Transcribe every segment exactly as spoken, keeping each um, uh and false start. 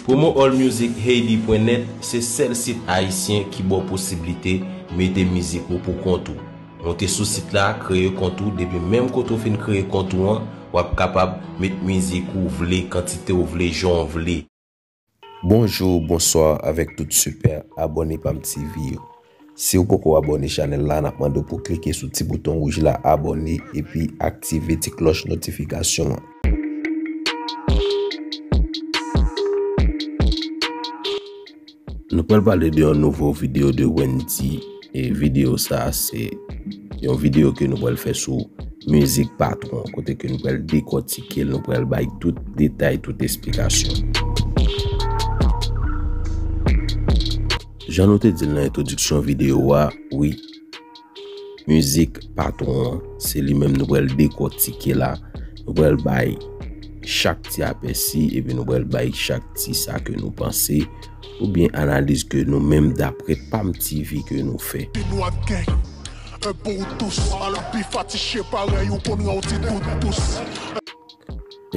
Promo All Music Haiti pwen nèt se sèl sit ayisyen ki ba w posiblite mete mizik ou pou kont ou. Monte sou sit la, kreye kont ou, depi menm kote w fin kreye kont ou an, w ap kapab met mizik ou vle, kantite w vle, jan w vle. Bonjou, bonswa avèk tout sipè abòne Pam T V yo. Si w poko abòne chanèl la, n ap mande w pou w klike sou ti bouton wouj la abòne epi aktive ti klòch notifikasyon an. Nou pral pale de yon nouvo videyo de Wendy. E videyo sa a se yon videyo ke nou pral fè sou mizik Patwon, kote ke nou pral dekòtike l, nou pral bay tout detay, tout esplikasyon. Jan nou te di l nan entwodiksyon videyo a, wi, mizik Patwon an, se li menm nou pral dekòtike la. Nou pral bay chak ti apèsi, epi nou pral bay chak ti sa ke nou panse, oubyen analiz ke nou menm, daprè Pam T V ke nou fè. Pinwad gang, un bon ou tous, al bif atiche parèy ou konn ran ou ti tout dous.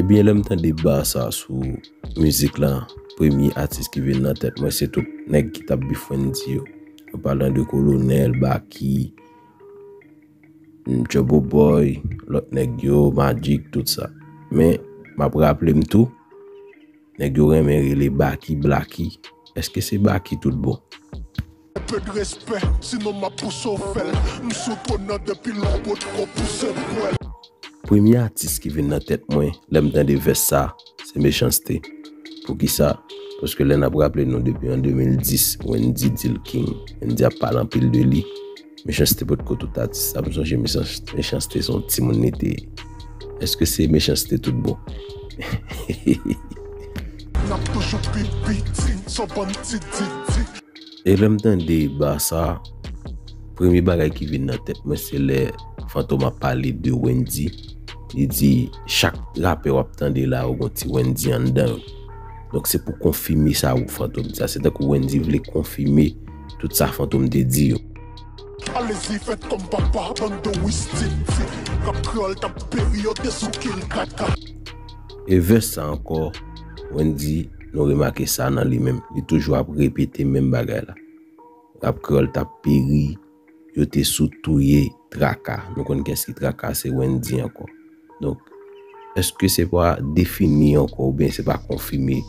Ebyen, lè m tande ba sa sou mizik la, premye atis ki vin nan tèt mwen, se tout nèg ki t ap bif Wendy yo. An palan de Kolonèl, Baky, Trouble Boy, lòt nèg yo, Magic, tout sa. Men, m ap raple m tou, nèg yo renmen rele Baky Blacky. Èske se Baky tout bon? Enpe de respè, sinon m ap pouse w fè l. M sou twòn nan depi lè w potko pouse pwèl. Premye atis ki vin nan tèt mwen, lè m tande vès sa, se Mechans-T. Poukisa? Paske lè n ap raple nou depi an de mil dis, Wendy di l king. Wendy ap pale anpil de li. Mechans-T potko tout atis sa. M sonje Mechans-, Mechans-T se yon timoun li te ye. Èske se Mechans-T tout bon? N ap toujou pi piti, se yon bann ti didi. E lè m tande ba sa, premye bagay ki vin nan tèt mwen, se lè Fantom ap pale de Wendy. Li di, chak rapè w ap tande la, yo gon ti Wendy anndan yo. Donk, se pou konfime sa ou Fantom di a. Se tankou Wendy vle konfime tout sa Fantom te di yo. Alezi, fèt kòm papa, bann de wistit. Rap kreyòl t ap peri, yo te sou kil kaka. E vès sa ankò, Wendy, nou remake sa nan li menm. Li toujou ap repete menm bagay la. Rap kreyòl t ap peri, yo te sou touye Traka. Nou konn kiyès ki Traka, se Wendy ankò. Donk, èske se pa defini ankò oubyen se pa konfime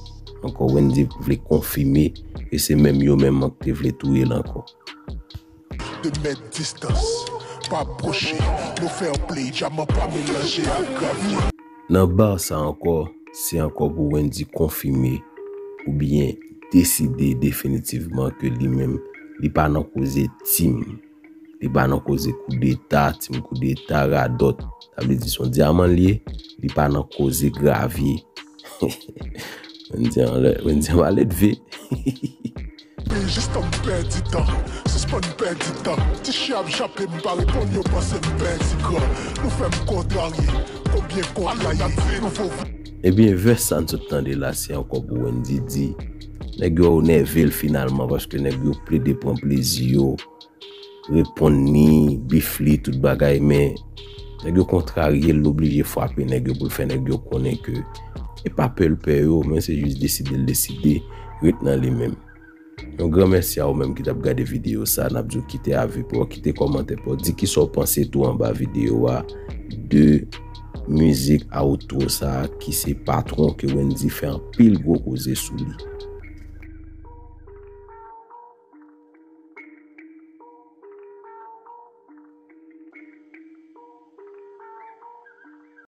ankò? Wendy vle konfime ke se menm yo menm an ki te vle touye l ankò. De mèt distans, pa pwoche, nou fair play, dyaman pa melanje ak gravye. Nan ba sa ankò, se ankò pou Wendy konfime oubyen deside definitivman ke li menm, li pa nan koze tim. Li pa nan koze koudeta, tim koudeta, radòt. Sa vle di se yon dyaman l ye, li pa nan koze gravye. Wendy anlè, Wendy anlè leve. Jis tan m pèdi tan, sispann pèdi tan. Ti chyen ap jape m pa reponn, yo panse m pèdi kran. Nou fè m kontrarye, konbyen kont la ye? Nouvo. Ebyen, vès sa n sot tande la, se ankò pou Wendy di nèg yo nève l finalman, paske nèg yo plede pran plezi yo, reponn li, bif li, tout bagay, men nèg yo kontrarye l, l oblije frape nèg yo pou l fè nèg yo konnen ke e pa pè l pè yo, men se jis deside l deside ret nan li menm. Yon gran mèsi a ou menm ki t ap gade videyo sa, n ap di w kite avi pa w, kite kòmantè pa w, di kisa w panse tou anba videyo a de mizik outro sa ki se Patwon ke Wendy fè anpil gwo koze sou li.